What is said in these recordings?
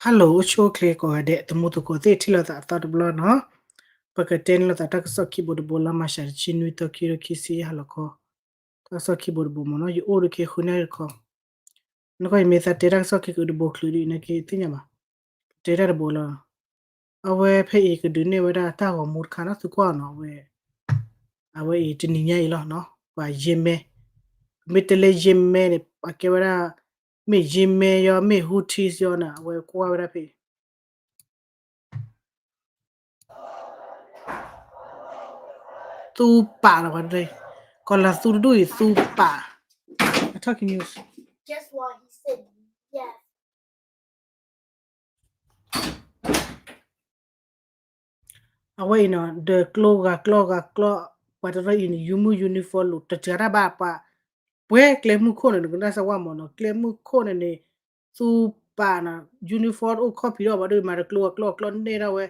Hello အိၣ်ဆူၣ်အိၣ်ချ့ကိးဂၤဒဲး သမူသကိးသ့ၣ်ထံၣ်လိာ်သးအသီတဘျီနီၤ, ပကတဲန့ၢ်လိာ်သးတၢ်ကစီၣ်ခံဘိတဘိလၢ မၤရှးတဆံနွံသီခံကထိခံဆံယဲၢ်ဟါလီၤခီ, တၢ်ကစီၣ်ခံဘိတဘိမ့ၢ်နီၤ ယအိၣ်တခ့ဃုနၣ်ရံၣ်တခီ, နကွၢ်ယမ့ၢ်သးတဲတၢ်ကစီၣ်ခံကဘိချုးဒ်အံၤ နကသ့ၣ်ညါဘၣ်, ပတဲတၢ်တဘိလီၤ. အဝဲဖဲအံၤကဒုးနဲၣ်ဝဲဒၣ်တၢ်ဂီၤမူတခါနီၤ သုကွၢ်နီၤ အဝဲ အဝဲအံၤတနံၤညါအံၤလီၤနီၤ ပှၤယ့မဲ, မ့ၢ်တဲလၢယ့မဲန့ၣ် အကဲဝဲဒၣ် မ့ၢ်ယ့မဲယီၤ မ့ၢ် Houthis ယီၤန့ၣ် အဝဲကွၢ်ဝဲဒၣ်ဖဲအံၤ သူပာ်လီၤပှၤတရၢ, ကီၤလၤသူတဒူၣ်အံၤသူပာ်, အထီၣ်ခံ news အဝဲအံၤနီၤ ဒီးကျိဂၤကျိဂၤကျိ, ပှၤတရၢအံၤန့ၣ် ယူမုၢ် uniform လိာ်တစှၤတၢ်ဘၣ်ပှၤ, ပှဲၤကျဲမုၢ်ခိၣ်န့ၣ် နကနၣ်စၢ်ဝဲမ့ၢ်နီၤ ကျဲမုၢ်ခိၣ်န့ၣ်န့ၣ် သူပာ်နီၤ uniform အိၣ်ခီၣ်ဖံးထီၣ်ဘၣ်ဒီး မၤတကျိဂၤကျိဂၤကျိန့ၢ်ထီၣ်ဝဲ,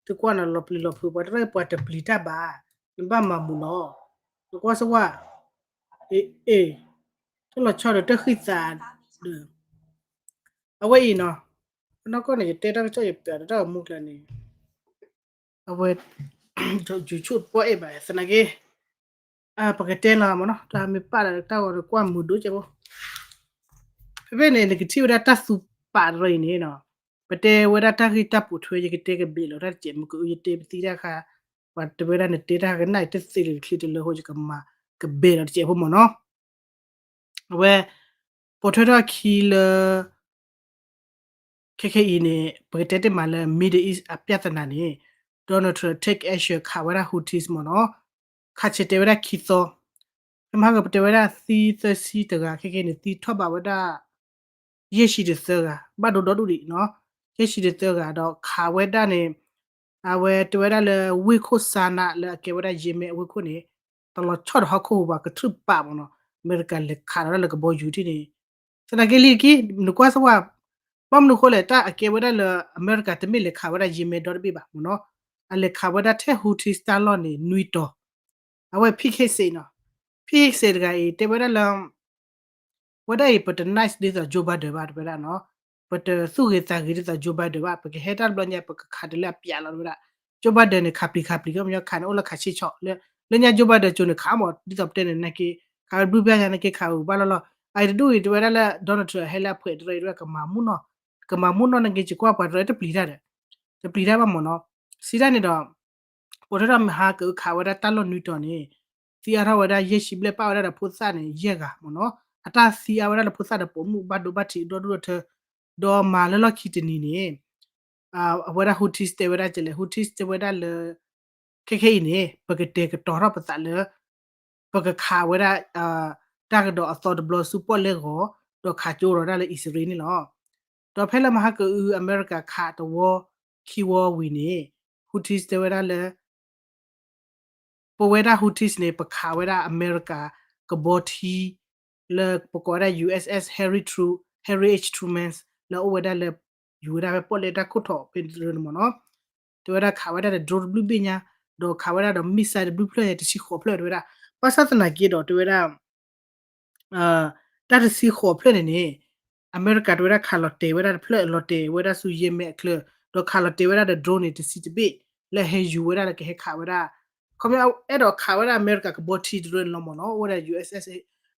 သုကွၢ်နီၤ လီၤပျံၤလီၤဖုး ပှၤတရၢပှၤတပျံၤတၢ်ဘၣ်, နဘၣ်မၤမုာ်နီၤ, နကွၢ်စၢ်ဝဲ, အ့ အ့ တၢ်လီၤဆီဒီးတၢ်ဃံသးဒီး အဝဲအံၤနီၤ, နီၢ်ကီၢ်န့ၣ် ယတဲတၢ်ကစီၣ်ယပျးဒီးတၢ်ဂီၤမူကျါန့ၣ်, အဝဲ ယဆိပီၣ်အဲၣ်ဘၣ်သနာ်က့, ပကတဲလီၤမ့ၢ်နီၤ တၢ်မ့ၢ်ပာ်ဒီးတၢ်ဂီၤဒီးကွၢ်မုာ်ဒိၣ်ကဲဖိ, ဖဲဖဲန့ၣ် နကထံၣ်ဝဲဒၣ်တၢ်သူပာ်တရၢအံၤန့ၣ်နီၤ, ပတဲဝဲဒၣ်တၢ်ဂ့ၢ်တၢ်ပိာ်ထွဲ ယကတဲကဘ့ၣ်လီၤတၢ်တစဲး မ့ၢ်ကအိၣ်ယတဲပသံတၢ်ခါ, ပှၤတဲဝဲဒၣ်နတဲတၢ်ကနၣ်တသ့လၢၤတချံတလၢဟိ ယကမၤကဘ့ၣ်လီၤတစဲးဖိမ့ၢ်နီၤ. အဝဲ ပိာ်ထွဲထီၣ်အခံလၢ ခဲခဲအံၤန့ၣ် ပကတဲတ့ၢ်မးလၢ Middle East အပြဿနာန့ၣ် Donald Trump take action ခးဝဲဒၣ် Houthis မ့ၢ်နီၤ, ခးဆဲးတဲဝဲဒၣ်ခံသီ, ဖဲမဟါကပတဲဝဲဒၣ်သံသၢဆံတဂၤ ခဲခဲန့ၣ် သံထီၣ်ဘးဝဲဒၣ် ယဲၢ်ဆံတသၢဂၤ ဘၣ်ဒိဒီဒူၣ်ဒံးနီၤ, ယဲၢ်ဆံတသၢဂၤဒီးခးဝဲဒၣ်န့ၣ်, အဝဲတဲဝဲဒၣ်လၢဝ့ၢ်ခိၣ်စါနးလၢအကဲဝဲဒၣ်ယ့မဲအဝ့ၢ်ခိၣ်န့ၣ်, တလီၤဆီၣ်ဒီးဟီၣ်ခိၣ်ဟူးပှၤကထြုၣ်ပာ်မ့ၢ်နီၤ, အမဲရကၤလဲၤခးဒီးဒၣ်လၢကဘီယူၤထံၣ်န့ၣ်, သနာ်က့လံတက့ၢ် နကွၢ်စၢ်ဝဲ, ဘၣ်မနုၤဃိလဲၣ် တၢ်အကဲဝဲဒၣ်လၢအမဲရကၤတမ့ၢ်လဲၤခးဝဲဒၣ်ယ့မဲဒီတဘ့ၣ်ဘၣ်မ့ၢ်နီၤ, အလဲၤခးဝဲဒၣ်ထဲ Houthis တၢ်လီၢ်န့ၣ် နွံတီၤ, အဝဲ Pete Hegseth နီၤ, Pete Hegseth တဂၤအံၤ တဲဝဲဒၣ်လၢ ဝဲဒၣ်အံၤ ပတ nice ဒ်သိး Joe Biden ဘၣ် တဲဝဲဒၣ်နီၤ, ပတသူၣ်ဂ့ၤသးဂ့ၤဒ်သိး Joe Biden ဘၣ်, ပကဟဲတၢ်တဘျီညါ ပကခးတလၢအပျးလီၤ တဲဝဲဒၣ်, Joe Biden န့ၣ် ခးပျံၤခးပျံၤ ကမညီခးန့ၣ် အိၣ်လၢခးဆံးဆီး, လၢညါ Joe Biden ကၠိန့ၣ် ခးမ့ၢ် ဒ်သိးပတဲန့ၣ် နာ်က့ ခးဝဲဘျုးဘျၣ်ညါနာ်က့ ခးဝဲဘၣ်လီၤလီၤ, အအံၤတဒူၣ်အံၤ တဲဝဲဒၣ်လၢ Donald Trump ဟဲလၢအဖှဲးတရၢအံၤ တဝဲကမၤမူနီၢ်, ကမၤမူနီၢ်နာ်က့ ယကွၢ်ပှၤတရၢတပျံၤတၢ်ဒီး, တပျံၤတၢ်ဘၣ်မ့ၢ်နီၤ, စံးတၢ်န့ၣ်ဒီး ပိာ်ထွဲထီၣ်မဟါကအုခးဝဲဒၣ်တၢ်လီၢ်နွံတီၤန့ၣ်, သံအါထီၣ်ဝဲဒၣ်ယဲၢ်ဆံဘျဲၣ် ပာ်ဝဲဒၣ်ဒီးဖိသၣ်န့ၣ် ယဲၢ်ဂၤမ့ၢ်နီၤ, အတၢ်သံအါဝဲဒၣ်လၢဖိသၣ်ဒီးပိာ်မုၣ်ဘၣ်ဒိဘၣ်ထံးဒီဒူၣ်ဒီထၢ, ဒီးမၤလၢလီၢ်ခံတနံၤန့ၣ်, အဝဲဒၣ် Houthis တဲဝဲဒၣ်ကလဲၣ်, Houthis တဲဝဲဒၣ်လၢ ခဲခဲအံၤန့ၣ် ပကတဲာ်ကတီၤထီၣ်ပသးလၢ ပကခးဝဲဒၣ် တၢ်ကဒီးအသီတဘျီဆူပီၣ်လဲၣ်ဂီၤ, ဒီးခးကၠိရီၤဒၣ်လၢအံၣ်စရ့လးန့ၣ်လီၤ. ဒီးဖဲလၢမဟါကအု အမဲရကၤခးတဝီခံဝီဝံၤန့ၣ်, Houthis တဲဝဲဒၣ်လၢ ပဝဲဒၣ် Houthis န့ၣ် ပခးဝဲဒၣ်အမဲရကၤကဘီထံ လၢပကိးဝဲဒၣ် USS Harry Tru, Harry H Truman လၢအအိၣ်ဝဲဒၣ်လၢ ယူၤဝဲဒၣ်ဖဲပီၣ်လဲၣ်တၢ်ခိၣ်ထီၣ်ဖဲန့ၣ်မ့ၢ်နီၤ, တဲဝဲဒၣ်ခးဝဲဒၣ်ဒီး drone တဘျုးဘ့ၣ်ညါ, ဒီးခးဝဲဒၣ်ဒီး missile တဘျုးဖျၢၣ်ညါ တဆံဃိးဖျၢၣ်တဲဝဲဒၣ်, ဘၣ်ဆၣ်သနာ်က့ဒီးတဲဝဲဒၣ် တၢ်တဆံဃိးဖျၢၣ်န့ၣ်န့ၣ်, အမဲရကၤတဲဝဲဒၣ်ခးလီၤတဲာ်ဝဲဒၣ်တဖျၢၣ် လီၤတဲာ်ဝဲဒၣ်ဆူယဲၢ်မဲာ်အချၢ, ဒီးခးလီၤတဲာ်ဝဲဒၣ်ဒီး drone န့ၣ် တဆံတဘ့ၣ်, လၢဟဲယူၤဝဲဒၣ်လၢကဟဲခးဝဲဒၣ်, ခီဖျိအဲၣ်ဒိးခးဝဲဒၣ်အမဲရကၤကဘီထံတရၢန့ၣ်လီၤမ့ၢ်နီၤ, အိၣ်ဝဲဒၣ် USS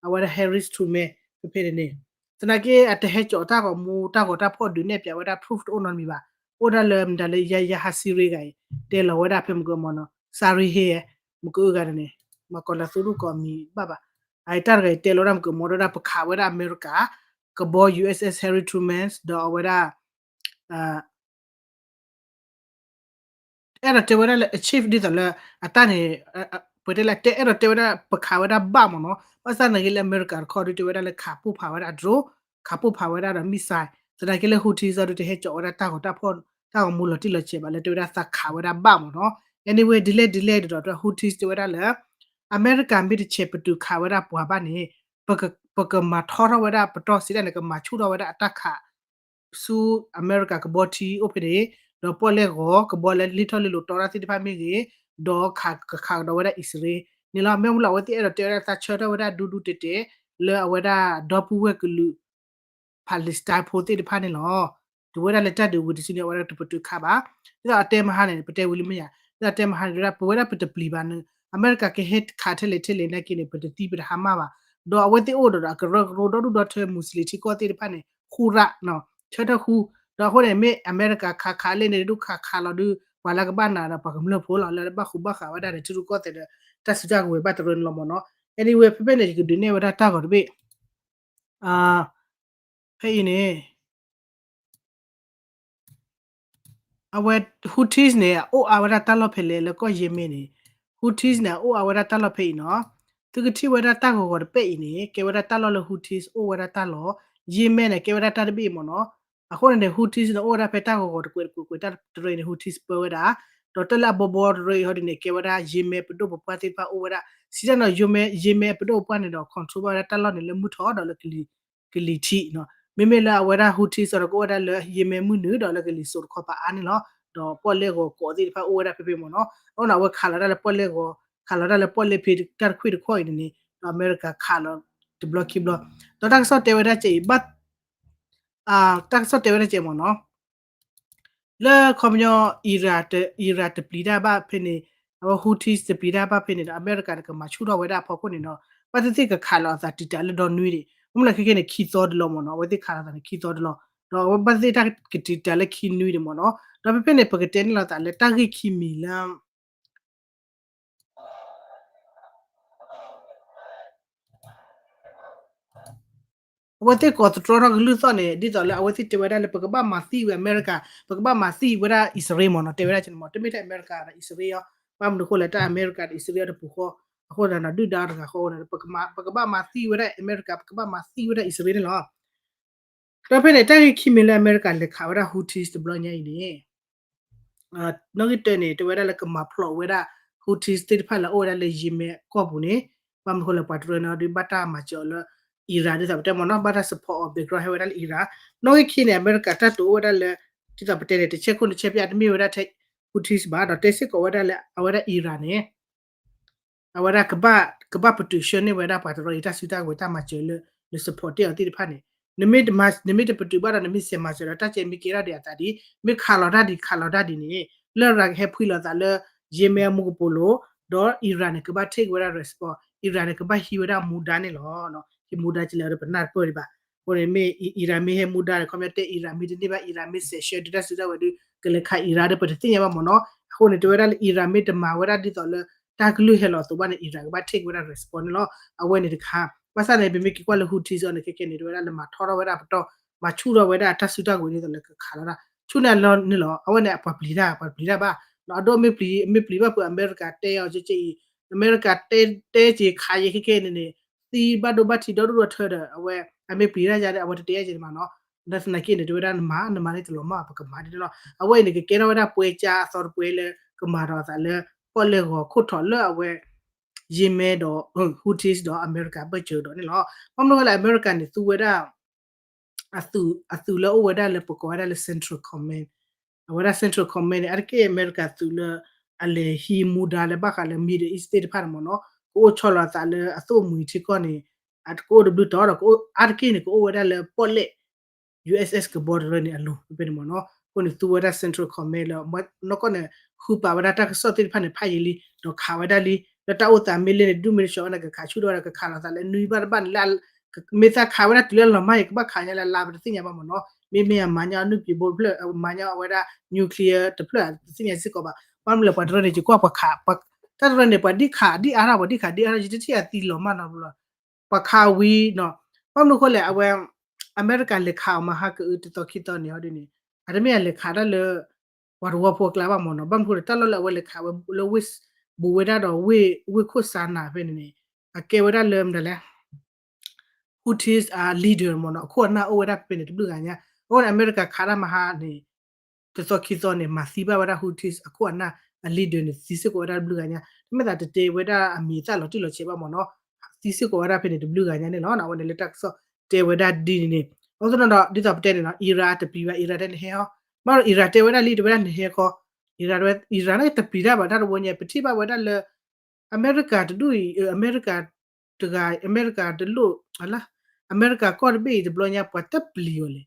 အဝဲဒၣ် Harry Truman ဖဲဖဲန့ၣ်န့ၣ်, သနာ်က့အတဟဲကၠီးတၢ်ဂီၤမူတၢ်ဂီၤတၢ်ဖီၣ်ဒုးနဲၣ်ပၠးဝဲဒၣ် proof တအိၣ်နီတမံၤဘၣ်, အိၣ်ဒၣ်လၢမတၤလၢယဟါစံရ့ဂၤအံၤ တဲလီၤဝဲဒၣ်ဖဲမုၢ်ကမ့ၢ်နီၤ, စါရံဟ့ မုၢ်ကအုဂၤန့ၣ်, မၤကီၤလၤသူဒူၣ်ကိးမံၤဘၣ်ဘၣ်, အတၢ်တဂၤအံၤတဲလီၤဝဲဒၣ်မုၢ်ကမ့ၢ်ဝဲဒၣ်ပခးဝဲဒၣ်အမဲရကၤ ကဘီ USS Harry Truman ဒီးအဝဲဒၣ် အဲၣ်ဒိးတဲဝဲဒၣ်လၢ achieve ဒ်သိးလၢ အတၢ်န့ၣ်, ပတဲလၢတဲအဲၣ်ဒိးတဲဝဲဒၣ်ပခးဝဲဒၣ်ဘၣ်မ့ၢ်နီၤ, ဘၣ်ဆၣ်သနာ်က့လၢအမဲရကၤတခီဒုးတဲဝဲဒၣ်လၢခးပိၢ်ဖးဝဲဒၣ် drone, ခးပိၢ်ဖးဝဲဒၣ်ဒီး missile, သနာ်က့လၢ Houthis ဒုးတဟဲကၠီးဝဲဒၣ်တၢ်ဂီၤတၢ်ဖီၣ် တၢ်ဂီၤမူလီၤတံၢ်လီၤဆဲးဘၣ်လၢတဲဝဲဒၣ်သးခးဝဲဒၣ်ဘၣ်မ့ၢ်နီၤ, anyway ဒ်လဲၣ်ဒ်လဲၣ်ဒီး Houthis တဲဝဲဒၣ်လၢ အမဲရကၤမ့ၢ်တဆဲးပတုာ်ခးဝဲဒၣ်ပှၤဘၣ်န့ၣ်, ပကမၤထီထီၣ်ဝဲဒၣ်ပတီၢ်စံးဒၣ်န့ၣ် ကမၤဆူၣ်ထီၣ်ဝဲဒၣ်အတၢ်ခး ဆူအမဲရကၤကဘီထံအိၣ်ဖဲန့ၣ်, ဒီးပီၣ်လဲၣ်ဂီၤ ကဘီလၢလ့ထီၣ်လ့လိၤတီတၢ်သ့ၣ်တဖၣ်မ့ၢ်ဂ့ၤ, ဒီးကခးကဒီးဝဲဒၣ်အံၣ်စရ့လးန့ၣ်လီၤ. မ့ၢ်မုၢ်လၢ်အဝဲသ့ၣ်အဲၣ်ဒိးတဲဝဲဒၣ်သးဆၢထၢၣ်ဝဲဒၣ်ဒူဒူတဲာ်တဲာ် လၢအဝဲဒၣ်ဒီပုၢ်ဝဲၢ်ကလုာ် Palestine ဖိသ့ၣ်တဖၣ်န့ၣ်လီၤ. တဝဲဒၣ်လၢတၢ်ဒုးဝံၤတစုန့ၣ် အဝဲဒၣ်တပတုာ်ခးဘၣ်. ဒ်သိးအတဲမဟါန့ၣ် ပတဲဝံၤလံမ့ၢ်ဧါ, ဒ်သိးတဲမဟါန့ၣ် ဒ်သိးပဝဲဒၣ်ပတပျံၤဘၣ်န့ၣ် အမဲရကၤကဟဲခးထဲလဲၣ်ထဲလဲၣ်နာ်က့န့ၣ် ပတသံပတဟါမၢ်ဘၣ်. ဒီးအဝဲသ့ၣ်အိၣ်ဒီးဒီးအကရၢကရိဒီဒူၣ်ဒီထၢ Muslim ထံကီၢ်သ့ၣ်တဖၣ်န့ၣ် ဃူရၣ်နီၤ ဆၢထၢၣ်ဃူ, ဒီးအဃိန့ၣ် မ့ၢ်အမဲရကၤခးခးလဲၣ်န့ၣ် ဒုးခးခးလီၤဒုး ပှၤလၢကဘၣ်နာ်ဒီးပှၤကမျၢၢ်ဖိလီၤ လၢဘၣ်ဃူဘၣ်ဃးဝဲဒၣ်ဒီးထံရူၢ်ကီၢ်သဲးဒီး တၢ်စုတၢ်ကဝဲၤဘၣ်တရၢန့ၣ်လီၤမ့ၢ်နီၤ. Anyway ဖဲဖဲန့ၣ် ယကဒုးနဲၣ်ဝဲဒၣ်တၢ်ဂီၤတဘ့ၣ် ဖဲအံၤန့ၣ် အဝဲ Houthis န့ၣ် အအိၣ်အါဝဲဒၣ်တၢ်လီၢ်ဖဲလဲၣ်လၢကီၢ် Yemen န့ၣ် Houthis န့ၣ် အအိၣ်အါဝဲဒၣ်တၢ်လီၢ်ဖဲအံၤနီၤ. သုကထံၣ်ဝဲဒၣ်တၢ်ဂီၤဂီၤတပဲာ်အံၤန့ၣ် ကဲဝဲဒၣ်တၢ်လီၢ်လၢ Houthis အိၣ်ဝဲဒၣ်တၢ်လီၢ်, Yemen န့ၣ် ကဲဝဲဒၣ်တၢ်တဘ့ၣ်အံၤမ့ၢ်နီၤ. အဃိန့ၣ်န့ၣ် Houthis န့ၣ် အိၣ်ဝဲဒၣ်ဖဲတၢ်ဂီၤဂီၤတကွဲးတကွဲးကွဲးတၢ်တရၢအံၤန့ၣ် Houthis ပၢဝဲဒၣ်, ဒီးတၢ်လၢအဘီဘီတရၢအံၤဟီဒ်န့ၣ် ကဲဝဲဒၣ် Yemen ပဒိၣ်ပပှၢ်သ့ၣ်တဖၣ်အိၣ်ဝဲဒၣ်, စံးတၢ်နီၤ Yemen ပဒိၣ်ပပှၢ်န့ၣ်ဒီး control ဘၣ်ဝဲဒၣ်တၢ်လီၢ်န့ၣ်လၢမုၢ်ထီၣ်ဒီးလၢကလံၤ ကလံၤထံးနီၤ. မ့မ့ၢ်လၢအဝဲဒၣ် Houthis ဒီးကအိၣ်ဝဲဒၣ်လၢ Yemen မုၢ်နုာ်ဒီးလၢကလံၤစိးတခီပၤအါန့ၣ်လီၤ. ဒီးပီၣ်လဲၣ်ဂီၤကိးသ့ၣ်တဖၣ်အိၣ်ဝဲဒၣ်ဖဲဖဲမ့ၢ်နီၤ. အဃိန့ၣ် အဝဲခးလီၤတၢ်လၢပီၣ်လဲၣ်ဂီၤ ခးလီၤတၢ်လၢပီၣ်လဲၣ်ဖဲတၢ်တခွံၣ်တခီအံၤန့ၣ်န့ၣ် ဒီးအမဲရကၤခးလီၤတဘျီခံဘျီ, ဒီးတၢ်ကစီၣ်တဲဝဲဒၣ်ကဲအံၤ ဘၣ် တၢ်ကစီၣ်တဲဝဲဒၣ်ကဲမ့ၢ်နီၤ လၢခီပညီ Iran တ Iran တပျံၤတၢ်ဘၣ်ဖဲန့ၣ်, အဝဲ Houthis တပျံၤတၢ်ဘၣ်ဖဲန့ၣ်ဒီး အမဲရကၤန့ၣ် ကမၤဆူၣ်ထီၣ်ဝဲဒၣ်အဖီခိၣ်န့ၣ်ဒီး ဘၣ်သ့ၣ်သ့ၣ်ကခးလီၤအသးတံာ်တာ်လၢဒီနွံဒံး, မ့ၢ်လၢခဲကဲန့ၣ် ခံသီတလီၤမ့ၢ်နီၤ, အဝဲသ့ၣ်ခးလီၤအသးန့ၣ် ခံသီတလီၤ, ဒီးအဝဲဘၣ်သ့ၣ်သ့ၣ်တၢ်ကတံာ်တာ်လၢခံနွံဒံးမ့ၢ်နီၤ, ဒီးဖဲဖဲန့ၣ် ပကတဲန့ၣ်လီၤသးလၢတၢ်ဂ့ၢ်ခံမံၤလၢ အဝဲသ့ၣ်ကိးသတြီထီၣ်ကလုၢ်သီၣ်န့ၣ် ဒ်သိးလၢအဝဲသ့ၣ်တဲဝဲဒၣ်လၢ ပကဘၣ်မၤသံဝဲအမဲရကၤ, ပကဘၣ်မၤသံဝဲဒၣ်အံၣ်စရ့လးမ့ၢ်နီၤ, တဲဝဲဒၣ်ကဲန့ၣ်မ့ၢ်, တမ့ၢ်ထဲအမဲရကၤဒီးအံၣ်စရ့လး, ဘၣ်မနုၤအဃိလဲၣ် တၢ်အမဲရကၤဒီးအံၣ်စရ့လးတပူၤဃီ, အဃိသတးဒီး ဒုၣ်ဒါတဂၤဃီန့ၣ် ပကဘၣ်မၤသံဝဲဒၣ်အမဲရကၤ, ပကဘၣ်မၤသံဝဲဒၣ်အံၣ်စရ့လးန့ၣ်လီၤ. ဒီးဖဲန့ၣ် တၢ်ဂ့ၢ်ခံမံၤလၢအမဲရကၤလဲၤခးဝဲဒၣ် Houthis တဘျီညါအံၤန့ၣ် နီၣ်ဂံၢ်တၢန့ၣ် တဲဝဲဒၣ်လၢကမၤဖျိးဝဲဒၣ် Houthis သ့ၣ်တဖၣ်လၢအအိၣ်ဝဲဒၣ်လၢ Yemen ကီၢ်ပူၤန့ၣ်, ဘၣ်မနုၤအဃိလဲၣ် ပှၤတရၢန့ၣ်ဒီးဘၣ်တၢ်မၤစၢၤအီၤလၢ Iran ဒ်သိးပတဲမ့ၢ်နီၤ, ဘၣ်တၢ် support အီၤ background ဟဲဝဲဒၣ်လၢ Iran, နီၣ်ဂံၢ်ခံန့ၣ် အမဲရကၤတၢ်တိာ်အိၣ်ဝဲဒၣ်လၢ ဒ်သိးပတဲန့ၣ် တဆဲခိၣ်တဆဲဖၠၣ် တမ့ၢ်ဝဲဒၣ်ထဲ Houthis ဘၣ်, ဒီးတဲစ့ၢ်ကီးဝဲဒၣ်လၢအဝဲဒၣ် Iran န့ၣ် အဝဲဒၣ်ကဘၣ် ကဘၣ်ပတုာ်ဆှၢန့ၢ်ဝဲဒၣ်ပှၤတရၢအံၤတၢ်စုတၢ်ကဝဲၤတၢ်မၤစၢၤလၢ လၢ support တ့ၢ်အီၤသ့ၣ်တဖၣ်န့ၣ်, နမ့ၢ်တမၤ နမ့ၢ်တပတုာ်ဘၣ်ဒီး နမ့ၢ်စဲးမၤစၢၤဒီး တၢ်ကဲမ့ၢ်ကဲထီၣ်ဒံးအသးဒ် မ့ၢ်ခးလီၤတၢ်ဒံး ခးလီၤတၢ်ဒံးန့ၣ် လၢရၤကဟဲဖှံလီၤသးလၢ Yemen အမူကပိာ်လိၤ, ဒီး Iran န့ၣ် ကဘၣ် take ဝဲဒၣ် response, Iran န့ၣ် ကဘၣ်ဟံးဝဲဒၣ်မူဒါန့ၣ်လီၤ. ဟံးမူဒါကလဲၤဒီးပနၢ်တပၢၢ်ဒံးဘၣ်. အဃိန့ၣ်မ့ၢ် Iran မ့ၢ်ဟဲမူဒါန့ၣ် ခီပညီတဲ Iran မ့ၢ်တန့ၢ်ဘၣ် Iran မ့ၢ်စဲးဆှၢဒုးတၢ်စုတၢ်ဝဲၤဒုး ကလဲၤခး Iran ဒီးပတသ့ၣ်ညါဘၣ်မ့ၢ်နီၤ. အဃိန့ၣ် တဲဝဲဒၣ်လၢ Iran မ့ၢ်တမၤဝဲဒၣ်ဒ်သိးလၢ တၢ်ကလုၢ်ဟဲလီၤအသိးဘၣ်န့ၣ် Iran ကဘၣ် take ဝဲဒၣ် response န့ၣ်လီၤ. အဝဲန့ၣ်တခါ, ဘၣ်ဆၣ်န့ၣ် ပမ့ၢ်က့ၤကွၢ်လၢ Houthis အီၤန့ၣ် ခဲကဲန့ၣ် တဲဝဲဒၣ်လၢမၤထီထီၣ်ဝဲဒၣ်ပတီၢ်, မၤဆူၣ်ထီၣ်ဝဲဒၣ်တၢ်စုတၢ်ကဝဲၤဒ်သိးလၢကခးလီၤတၢ်, ဆူၣ်န့ၣ်လီၤန့ၣ်လီၤ. အဝဲန့ၣ် အပှၤပျံၤတၢ် ပှၤပျံၤတၢ်ဘၣ်, အဒိ မ့ၢ်ပျံၤ မ့ၢ်ပျံၤဘၣ်ဖုး အမဲရကၤတဲအီၤကဲကဲအံၤ, အမဲရကၤတဲ တဲက့ၤခးယဲခဲကဲန့ၣ်န့ၣ် သံဘၣ်ဒိဘၣ်ထံးဒီဒူၣ်ဒီထၢဒီး အဝဲ အမ့ၢ်ပျံၤတၢ်ယါဒီး အဝဲတတဲယါကဲန့ၣ်မးနီၤ. ဒီးသနာ်က့န့ၣ် တဲဝဲဒၣ်နမၤ နမၤန့ၣ်တလီၤမၢ် ပကမၤဒ်န့ၣ်လီၤ. အဝဲအံၤန့ၣ် ကကဲထီၣ်ဝဲဒၣ်ပွဲကၠါအသီတပွဲလၢ ကမၤဒီးအသးလၢ ပီၣ်လဲၣ်ဂီၤခိၣ်ထီၣ်လၢအဝဲ Yemen ဒီး Houthis ဒီးအမဲရကၤဘၢၣ်စၢၤဒီးန့ၣ်လီၤ. ဘၣ်မနုၤဃိလဲၣ် အမဲရကၤန့ၣ် သူဝဲဒၣ် အသုး အသုးလၢအိၣ်ဝဲဒၣ်လၢ ပကိးဝဲဒၣ်လၢ Central Command, အဝဲဒၣ် Central Command န့ၣ် အါတက့ၢ်အမဲရကၤသုးလၢ အလဲၤဟံးမူဒါလၢဘၣ်ဃးလၢ Middle East သ့ၣ်တဖၣ်န့ၣ်မ့ၢ်နီၤ, ကအိၣ်ဆီလီၤအသးလၢအသိၣ်မှံၤထံကီၢ်န့ၣ် အကအိၣ်တဘျုးတီၤဒီး အါတက့ၢ်န့ၣ် ကအိၣ်ဝဲဒၣ်လၢပီၣ်လဲၣ် ယူၣ်အ့ၣ်အ့ၣ် ကဘီတရၢန့ၣ်အလိၤ ဖဲန့ၣ်မ့ၢ်နီၤ. အဃိန့ၣ် သူဝဲဒၣ် Central Command လၢ နီၢ်ကီၢ်န့ၣ် ဃုပာ်ဝဲဒၣ်တၢ်ကစီၣ်သ့ၣ်တဖၣ်န့ၣ် ဖးယံာ်လံ ဒီးခးဝဲဒၣ်လံ လၢတၢ်အိၣ်သးမ့ၢ်လၢန့ၣ် ဒုၣ်မ့ၢ်တဆှီဝဲန့ၣ် ကခးဆူၣ်ထီၣ်ဝဲဒၣ် ကခးလီၤသးလၢနွံဘၣ်တဘၣ်န့ၣ်လၢ မ့ၢ်သးခးဝဲဒၣ်တုၤလၢအလီၤမၢ်အံၤ ကဘၣ်ခးညါလၢအလါ ပတသ့ၣ်ညါဘၣ်မ့ၢ်နီၤ. မ့မ့ၢ်အမၤညါအနုၢ်ပံၤဘိတဖျၢၣ် မၤညါအဝဲဒၣ် nuclear တဖျၢၣ် ပတသ့ၣ်ညါစ့ၢ်ကီးဘၣ်. ဘၣ်မနုၤလဲၣ် ပှၤတရၢန့ၣ် ယကွၢ်ပှၤခး တၢ်တရၢန့ၣ် ပှၤဒ်ခးဒ်အါထီၣ် ပှၤဒ်ခးဒ်အါထီၣ် ယတထံၣ်အသံလီၤမၢ်နီတဘျီ ပှၤခးဝံၤနီၤ. ဘၣ်မနုၤအဃိလဲၣ် အဝဲ အမဲရကၤလဲၤခးအီၤမဟါကအုတသီခံသီန့ၣ်ဟီဒ်န့ၣ် အတမ့ၢ်အလဲၤခးတၢ်လၢ ပှၤတဝီဖိအကျါဘၣ်မ့ၢ်နီၤ. ဘၣ်မနုၤအဃိလဲၣ် တၢ်လီၢ်လၢအဝဲလဲၤခးဝဲလၢဝ့ၢ် ဘူးဝဲဒၣ်ဒီးဝ့ၢ်ခိၣ်စါနၤဖဲန့ၣ်န့ၣ် အကဲဝဲဒၣ်လၢမတၤလဲၣ် Houthis အ leader မ့ၢ်နီၤ အခိၣ်အနၢ်အိၣ်ဝဲဒၣ်ဖဲန့ၣ်တဘျုးဂၤညါ. အဃိန့ၣ် အမဲရကၤခးတၢ်မဟါန့ၣ် တသီခံသီန့ၣ် မၤသံဘၣ်ဝဲဒၣ် Houthis အခိၣ်အနၢ် အ leader န့ၣ် သံစ့ၢ်ကီးဝဲဒၣ်တဘျုးဂၤညါ. တမ့ၢ်သးတတဲဝဲဒၣ်အမံၤအသၣ်လီၤတံၢ်လီၤဆဲးဘၣ်မ့ၢ်နီၤ သံစ့ၢ်ကီးဝဲဒၣ်ဖဲန့ၣ်တဘျုးဂၤညါန့ၣ်လီၤ. အဝဲန့ၣ်လၢတၢ်ကစီၣ်တဲဝဲဒၣ်ဒ်န့ၣ်န့ၣ် အဃိသတးဒီး ဒ်သိးပတဲန့ၣ်နီၤ Iran တပျံၤဘၣ် Iran တဲနဟဲဟီ ဘၣ်ဒီး Iran တဲဝဲဒၣ်လံ တဲဝဲဒၣ်နဟဲခီ Iran တဲဝဲ Iran န့ၣ်တပျံၤတၢ်ဘၣ် တၢ်တဝီညါ ပထံၣ်ဘၣ်ဝဲဒၣ်လၢ အမဲရကၤတဒူၣ်အံၤ အမဲရကၤတဂၤ အမဲရကၤတလိၣ် အလၢ အမဲရကၤကီၢ်တဘ့ၣ်အံၤတဘျီညါ ပှၤတပျံၤအီၤလဲၣ်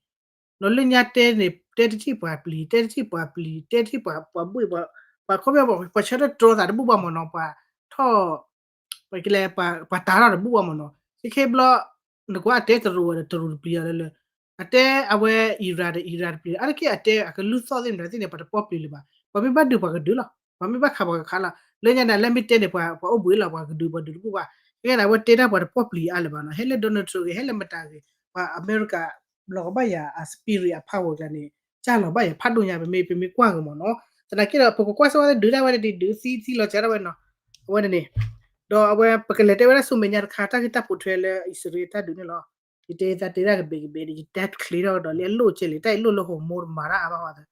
ဒီးလၢညါတဲန့ၣ် တဲတထံၣ်ပှၤပျံၤ တဲတထံၣ်ပှၤပျံၤ တဲတထံၣ်ပှၤ ပှၤဘှ့ၣ် ပှၤ ပှၤခီပညီ ပှၤဆၢထၢၣ်တြီသးတဘူၣ်ဘၣ်မ့ၢ်နီၤ ပှၤထီၣ် ပှၤကလဲၤ ပှၤတၤထီၣ်တဘူၣ်ဘၣ်မ့ၢ်နီၤ ခဲခဲဘျီ နကွၢ်အတဲတရူးဝဲဒီးတရူးတပျံၤအီၤလၢလၢ အတဲအဝဲ Iran ဒီး Iran တပျံၤ အါတက့ၢ်အတဲအကလုၢ်သီၣ်သ့ၣ်မတၤသ့ၣ်န့ၣ် ပှၤတပီၢ်ပျံၤလၢၤဘၣ် ပှၤမ့ၢ်ဘၣ်ဒုးပှၤကဒုးလီၤ ပှၤမ့ၢ်ဘၣ်ခးပှၤကခးလီၤ လၢညါန့ၣ် လၢမ့ၢ်တဲန့ၣ် ပှၤအိၣ်ဘှံးလီၤ ပှၤကဒုးပှၤဒုးတဘူၣ်ဘၣ် ခဲခဲန့ၣ် အဝဲတဲတၢ်ပှၤတပီၢ်ပျံၤအါလၢၤဘၣ်နီၤ ဟဲလၢ Donald Trump ဂ့ၤ ဟဲလၢမတၤဂ့ၤ ပှၤအမဲရကၤ လီၤကဘၣ်ယၤအ spirit အ power ကျါန့ၣ် ကၢ်လီၤဘၣ်ယၤဖးဒိၣ်ညါ ပမ့ၢ် ပမ့ၢ်ကွၢ်က့ၤမ့ၢ်နီၤ သနာ်က့ဒီး ပကကွၢ်စ့ၢ်ဝဲဒုးဒၣ်ဝဲဒၣ်ဒုးသံသံလီၤစၢ်ဒၣ်ဝဲနီၤ အဝဲန့ၣ်န့ၣ် ဒီးအဝဲ ပကလဲၤတဲဝဲဒၣ်ဆူမဲာ်ညါတခါ တၢ်ဂ့ၢ်တၢ်ပိာ်ထွဲလၢအံၣ်စရ့လးတၢ်ဒုးန့ၣ်လီၤ ယတဲသးတဲဒၣ်ကဘဲးကဘဲးဒီး ယတဲချ့ထီၣ်ကဒီးလၢအလိၣ်ကဲလံ တၢ်အံၤလိၣ်လၢ Hormuz မၤတၢ်အါဘၣ်ဃီသ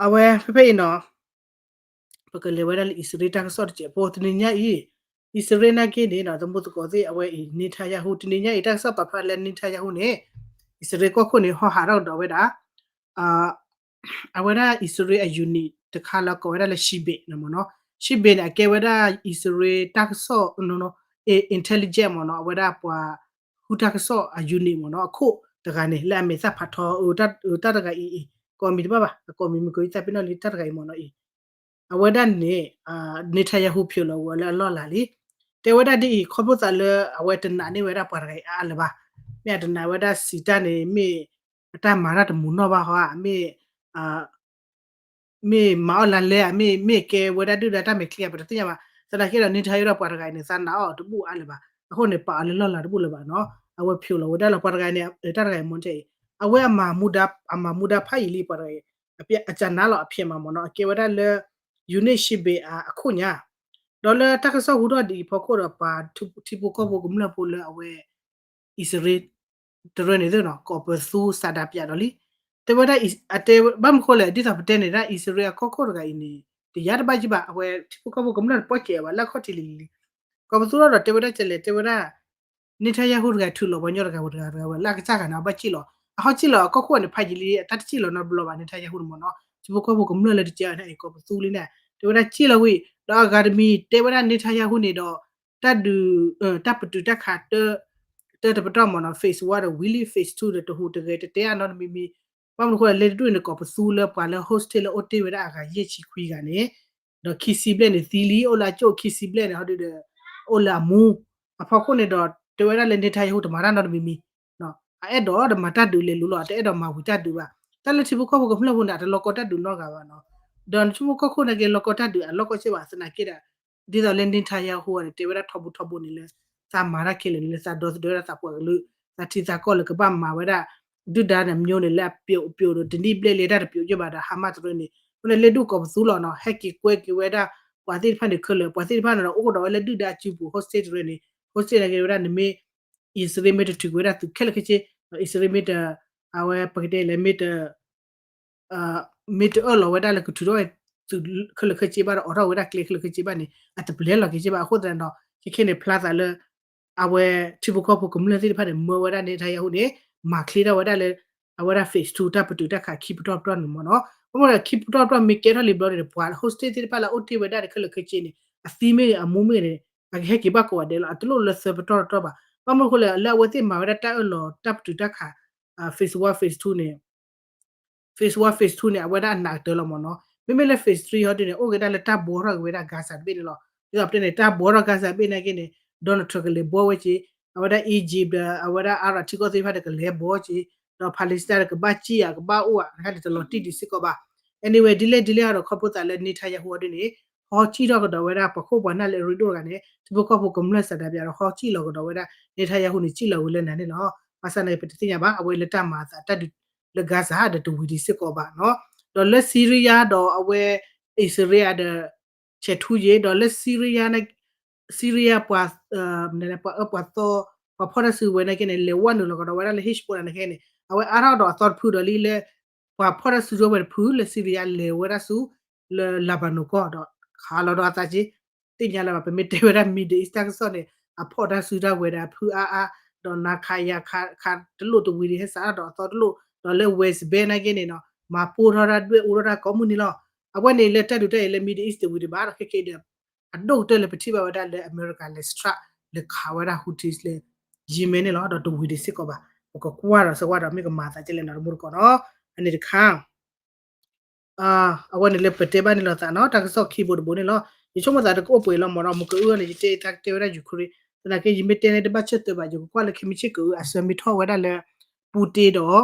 အဝဲဖဲဖဲအံၤနီၤ ပကလဲၤဝဲဒၣ်လၢအံၣ်စရ့လးတၢ်ကစီၣ်တစဲးဖိ တနံၤညါအံၤ အံၣ်စရ့လးနာ်က့န့ၣ်နီၤ သမူသကိးသ့ၣ် အဝဲအံၤ Netanyahu တနံၤညါအံၤ တၢ်ကစီၣ်ပာ်ဖျါလၢ Netanyahu န့ၣ် အံၣ်စရ့လးကီၢ်ခိၣ်န့ၣ် ဟီဟးထီၣ်ကဒီးဝဲဒၣ် အဝဲဒၣ်အံၣ်စရ့လးအ unit တခါလၢကိးဝဲဒၣ်လၢ Shin Bet န့ၣ်မ့ၢ်နီၤ Shin Bet န့ၣ် အကဲဝဲဒၣ်အံၣ်စရ့လးတၢ်ကစီၣ် intelligence မ့ၢ်နီၤ အဝဲဒၣ်ပှၤ ဃုတၢ်ကစီၣ်အ unit မ့ၢ်နီၤ အခိၣ်တဂၤန့ၣ် လၢအမဲာ်သၣ်ဖးထီ တၢ်တဂၤအံၤအံၤ ကိးမံၤတဘၣ်ဘၣ် အကိးမံၤမ့ၢ်ကိးယသးပ့ၤနီၣ်လံ တၢ်တဂၤအံၤမ့ၢ်နီၤအံၤ အဝဲဒၣ်န့ၣ် Netanyahu ဖျိးလီၤဝဲလၢအလီၢ်လၤလံ တဲဝဲဒၣ်ဒ်အံၤ ခီဖျိသးလၢအဝဲတနာ်န့ၢ်ဝဲဒၣ်ပှၤတဂၤအံၤအါအါလၢၤဘၣ် မ့ၢ်အတနာ်ဝဲဒၣ်စံးတၢ်န့ၣ် မ့ၢ်အတၢ်မၤတၢ်တမုာ်နီၢ်ဘၣ်ဟီဧါ မ့ၢ် မ့ၢ်မၤအီၣ်လါလဲဧါ မ့ၢ် မ့ၢ်ကဲဝဲဒၣ်ဒုၣ်ဒါတၢ်မဲာ်ချံဧါ ပတသ့ၣ်ညါဘၣ် သနာ်က့ဒီး Netanyahu ဒီးပှၤတဂၤအံၤန့ၣ် သးနာ်အီၤတဘူၣ်အါလၢၤဘၣ် အဃိန့ၣ် ပာ်အီၤလၢလီၢ်လၤတဘူၣ်လၢၤဘၣ်နီၤ အဝဲဖျိးလီၤဝဲဒၣ်လီၤ ပှၤတဂၤန့ၣ် တၢ်တဂၤအံၤမ့ၢ်တဲအံၤ အဝဲအမၤမူဒါ အမၤမူဒါဖးယံာ်လံ ပှၤတဂၤအံၤ အကၢ်နါလီၤ အဖျဲးမးမ့ၢ်နီၤ အကဲဝဲဒၣ်လၢ unit Shin Bet အခိၣ်ညါ ဒီးလၢတၢ်ကစီၣ်ဟူထီၣ်ဒ်အံၤဖီခိၣ်ဒီး ပှၤထံဖိကီၢ်ဖိကမျၢၢ်ဖိလၢအဝဲ အံၣ်စရ့လး တရၢန့ၣ်သ့ၣ်နီၤ ကိးပသူစးဒးပၠးဒီးလံ တဲဝဲဒၣ် အတဲဘၣ်မနုၤဃိလဲၣ် ဒ်သိးပတဲန့ၣ်ဒၣ် အံၣ်စရ့လးအကီၢ်ခိၣ်တဂၤအံၤန့ၣ် တယါတဘၣ်ကံဘၣ် အဝဲထံဖိကီၢ်ဖိကမျၢၢ်တပီၢ်စဲးဘၣ် လၢအခီၣ်ထံးလံၤလံၤလံၤ ကိးပသူထီၣ်ဒီးတဲဝဲဒၣ်ကဲလဲၣ် တဲဝဲဒၣ် Netanyahu တဂၤထုးလီၤပှၤကညီတဂၤဝဲတဂၤဝဲလၢအကစၢ်ဂၤန့ၣ် အဘၣ်စံၣ်လီၤ အဟီၣ်စံၣ်လီၤအကီၢ်ခိၣ်န့ၣ် ဖးယံာ်လံ အတၢ်တစံၣ်လီၤနီတဘျီဘၣ် Netanyahu န့ၣ်မ့ၢ်နီၤ ထံဖိကီၢ်ဖိကမျၢၢ်လၢတကဲအီၤန့ၣ် ကိးပသူလံန့ၣ် တဲဝဲဒၣ်စံၣ်လီၤဝံၤ ဒီးအဂၤတမံၤ တဲဝဲဒၣ် Netanyahu န့ၣ်ဒီး တၢ်ဒုး တၢ်ပတုာ်တၢ်ခး တၢတပတီၢ်မ့ၢ်နီၤ phase one ဒီးဝံၤလံ phase two ဒီးတဟူးတဂဲၤတတဲအါနီတမံၤမံၤ ဘၣ်မနုၤဃိလဲၣ် လၢတဒူၣ်န့ၣ် ကိးပသူလၢပှၤလၢ hostage လၢအိၣ်တ့ၢ်ဝဲဒၣ်အဂၤယဲၢ်ဆံခွံဂၤန့ၣ် ဒီးခံဆံဘျဲၣ်န့ၣ်သံလံ အိၣ်လၢအကၠိခံဆံဘျဲၣ်န့ၣ် ဟီဒုဒီး အိၣ်လၢအမူ အဖီခိၣ်န့ၣ်ဒီး တဲဝဲဒၣ်လၢ Netanyahu တမၤတၢ်နီတမံၤမံၤ အအဲၣ်ဒိးဒီးမၤတၢ်ဒုးလဲၤလူၤလီၤ တအဲၣ်ဒိးမၤဝံၤတၢ်ဒုးဘၣ် တၢ်လၢထံဖိကီၢ်ဖိကမျၢၢ်ဖိန့ၣ် အတလီၤကီတၢ်ဒုးနီတဂၤဘၣ်နီၤ ဒီးထံဖိကီၢ်ဖိန့ၣ်က့ လီၤကီတၢ်ဒုးအလီၢ်ကီၢ်စ့ၢ်ဘၣ် သနာ်က့ဒီး ဒ်သိးလၢ Netanyahu န့ၣ် တဲဝဲဒၣ်ထီဘိထီဘိန့ၣ်လၢ သးမၤတၢ်ခဲလၢာ်န့ၣ်လၢသးဒီသဒၢဝဲဒၣ်သးပှၤကလုာ် သးထံသးကီၢ်လၢကဘၣ်မၤဝဲဒၣ် ဒုၣ်ဒါန့ၣ် မျိုးန့ၣ် လၢအပျိးပျိးဒီး တနံၣ်ဘျဲၣ်လံတၢ်တပျိးယဲၢ်ဘၣ်ဒီး Hamas တရၢန့ၣ် အဃိန့ၣ်လၢဒုးကိးပသူလီၤနီၤ ဟဲက့ၤကွဲက့ၤဝဲဒၣ် ပှၤသ့ၣ်တဖၣ်န့ၣ်ခဲလၢာ် ပှၤသ့ၣ်တဖၣ်န့ၣ်ဒီး အိၣ်ကဒီးဝဲလၢဒုၣ်ဒါအစုပူၤ hostage တရၢန့ၣ် hostage န့ၣ်က့ၤဝဲဒၣ်န့ၣ်မ့ၢ် အံၣ်စရ့လးမ့ၢ်တထုးကွံာ်ဝဲဒၣ်သုးခဲလၢာ်ခဲဆ့ အံၣ်စရ့လးမ့ၢ်တ အဝဲပကတဲလဲၣ် မ့ၢ်တ မ့ၢ်တအၢၣ်လီၤဝဲဒၣ်လၢကထုးထီၣ်သုးခဲလၢာ်ခဲဆ့ဘၣ်ဒီး အိးထီၣ်ဝဲဒၣ်ကျဲခဲလၢာ်ခဲဆ့ဘၣ်န့ၣ် အတပျဲလီၤက့ၤက့ဘၣ် အဃိသတးဒီး ခဲခဲန့ၣ် ဖျါသးလၢ အဝဲထံဖိကီၢ်ဖိကမျၢၢ်သ့ၣ်တဖၣ်န့ၣ် မၢဝဲဒၣ် Netanyahu န့ၣ် မၤချ့ထီၣ်ဝဲဒၣ်လၢ အဝဲဒၣ် phase two တၢ်ပတုာ်တၢ်ခးခံပတီၢ်ပတီၢ်န့ၣ်မ့ၢ်နီၤ ဘၣ်မနုၤဒီး ခံပတီၢ်ပတီၢ်မ့ၢ်ကဲထီၣ်လံဘျီန့ၣ် ပှၤ hostage သ့ၣ်တဖၣ်လၢအအိၣ်တ့ၢ်ဝဲဒၣ်ခဲလၢာ်ခဲဆ့န့ၣ် အသံမ့ၢ်ဂ့ၤ အမူမ့ၢ်ဂ့ၤန့ၣ် အကဟဲက့ၤဘၣ်ကိးဂၤဒဲးလီၤ အတလိၣ်လၢသၢပတီၢ်တတီၢ်ဘၣ် ဘၣ်မနုၤအဃိလဲၣ် လၢအဝဲသ့ၣ်မၤဝဲဒၣ်တၢ်အၢၣ်လီၤတၢ်ပတုာ်တၢ်ခး phase one phase two န့ၣ် phase one phase two န့ၣ် အဝဲဒၣ်အနးကတၢၢ်လီၤမ့ၢ်နီၤ မ့မ့ၢ်လၢ phase three ဟီဒ်န့ၣ် အိၣ်က့ၤဒၣ်လၢတၢ်ဘှီထီၣ်က့ၤဝဲဒၣ် Gaza တဘ့ၣ်န့ၣ်လီၤ ဒ်သိးပတဲန့ၣ် တၢ်ဘှီထီၣ် Gaza ဘ့ၣ်နာ်က့န့ၣ် Donald Trump ကလဲၤဘှီဝဲက့ၤ အဝဲဒၣ် Egypt ဒီး အဝဲဒၣ် Arab ထံကီၢ်သ့ၣ်တဖၣ်န့ၣ် ကလဲၤဘှီက့ၤ ဒီး Palestine န့ၣ် ကဘၣ်စံၣ်ဧါ ကဘၣ်အိၣ်ဧါ တခါန့ၣ် တလီၤတံၢ်ဒံးစ့ၢ်ကီးဘၣ် anyway ဒ်လဲၣ်ဒ်လဲၣ်ဒီး ခီဖျိသးလၢ Netanyahu ဟီဒ်န့ၣ် ဟီစံၣ်ထီၣ်ကဒီးဝဲဒၣ် ပှၤခိၣ်ပှၤနၢ်လၢအရ့ဒိၣ်တဂၤန့ၣ် ထံဖိကီၢ်ဖိကမျၢၢ်စးဒးပျးဒီး ဟီစံၣ်လီၤကဒီးဝဲဒၣ် Netanyahu န့ၣ် စံၣ်လီၤဝံၤလၢနၤန့ၣ်လီၤ ဘၣ်ဆၣ်သနာ်က့ ပတသ့ၣ်ညါဘၣ် အဝဲလၢတၢ်မၤအသးတၢ်ဒုးလၢ Gaza ဒီးတဝံၤဒံးစ့ၢ်ကီးဘၣ်နီၤ ဒီးလၢ Syria ဒီးအဝဲ အံၣ်စရ့လးဒီး ဆဲးထူယ့ၤ ဒီးလၢ Syria Syria ပှၤ ပှၤအၢပှၤသီ ပှၤဖီၣ်တၢ်စုကဝဲၤနာ်က့န့ၣ် လဲၤဝဲနုာ်လီၤကဒီးဝဲဒၣ်လၢ Hezbollah နာ်က့န့ၣ် အဝဲအါထီၣ်ဒီးအသီတဖုဒီးလံလၢ ပှၤဖီၣ်တၢ်စုကဝဲၤတဖုလၢ Syria လဲၤဝဲဒၣ်ဆူ လၢ Lebanon ကီၢ်ဒီး ခးလီၤဒီးအသးက့ သ့ၣ်ညါလၢၤဘၣ် ပမ့ၢ်တဲဝဲဒၣ် Middle East တၢ်ကစီၣ်န့ၣ် အဖီၣ်တၢ်စုတၢ်ဝဲၤဒီးအဖုအါအါ ဒီးနၤခးယၤခး ခးတလိၣ်တဝံၤဒံး ဟဲစးထီၣ်ဒီးအသီတလိၣ် ဒီးလၢ West Bank နာ်က့န့ၣ်နီၤ မၤပိၢ်ထီၣ်တၢ်ဒွဲၣ်အူထီၣ်တၢ်ကိးမုၢ်နံၤလီၤ အဝဲန့ၣ်လၢတၢ်ဒုးတၢ်အံၤလၢ Middle East တဝံၤဒံးဘၣ်ဒီး ခဲက့ဒီး အဒိၣ်ကတၢၢ်လၢပထံၣ်ဘၣ်ဝဲဒၣ်လၢအမဲရကၤလဲၤ strike လဲၤခးဝဲဒၣ် Houthis လၢ Yemen န့ၣ်လီၤ ဒီးတဝံၤဒံးစ့ၢ်ကီးဘၣ် ပကကွၢ်ဒီးဆၢကွၢ်ဒီးမ့ၢ်ကမၤသးဒ်လဲၣ်နီၤ တမူတကိးနီၤ. အန့ၣ်တခါ အဝဲန့ၣ်လၢပတဲဘၣ်န့ၣ်လိာ်သးနီၤ တၢ်ကစီၣ်ခံဘိတဘိန့ၣ်လီၤ. ယဆိကမိၣ်သးတကအိၣ်ပှဲၤလီၤမ့ၢ်နီၤ မ့ၢ်ကအုန့ၣ် ယတဲအသးကတဲဝဲဒၣ် Ukraine သနာ်က့ ယမ့ၢ်တဲန့ၣ် တဘၣ်ဆၢတဲာ်ဘၣ် ယကကွၢ်လၢခဲမုၢ်ဆ့ၣ်ကအိၣ် အဆၢမ့ၢ်ထီၣ်ဝဲဒၣ်လၢ Putin ဒီး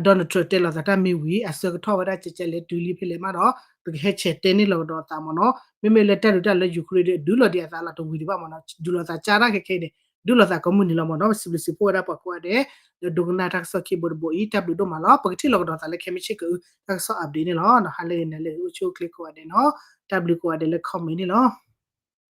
Donald Trump တဲလိာ်သးတၢ်မ့ၢ်ဝံၤ အဆၢကထီၣ်ဝဲဒၣ်ကဲကဲလဲၣ်တုၤလံဖဲလဲၣ်မးဒီး ပကဟဲဆဲးတဲန့ၢ်လီၤကဒီးအသးမ့ၢ်နီၤ. မ့မ့ၢ်လၢတၢ်ဒုးတၢ်လၢ Ukraine ဒီး ဒုးလီၤဒံးအသးလီၤတဝံၤဒံးဘၣ်မ့ၢ်နီၤ ဒုးလိာ်သးကၢ်တၢ်ခဲခဲအံၤန့ၣ် ဒုးလိာ်သးကိးမုၢ်နံၤလီၤမ့ၢ်နီၤ. ပစံးဘျုးစံးဖှိၣ်ဝဲဒၣ်ပှၤကိးဂၤဒဲး လၢဒိကနၣ်တၢ်ကစီၣ်ခံဘိတဘိအံၤ တၢ်ဘျုးဒိၣ်မးလီၤ. ပကထံၣ်လီၤကဒီးသးလၢခဲမုၢ်ဆ့ၣ်ကအိၣ် တၢ်ကစီၣ် update န့ၣ်လီၤ. ဟါလၢအဂ့ၤ နၤလၢအဂ့ၤ အိၣ်ဆူၣ်အိၣ်ချ့ကိးဂၤဒဲးနီၤ. တၢ်ဘျုးကိးဂၤဒဲးလၢ comment န့ၣ်လီၤ.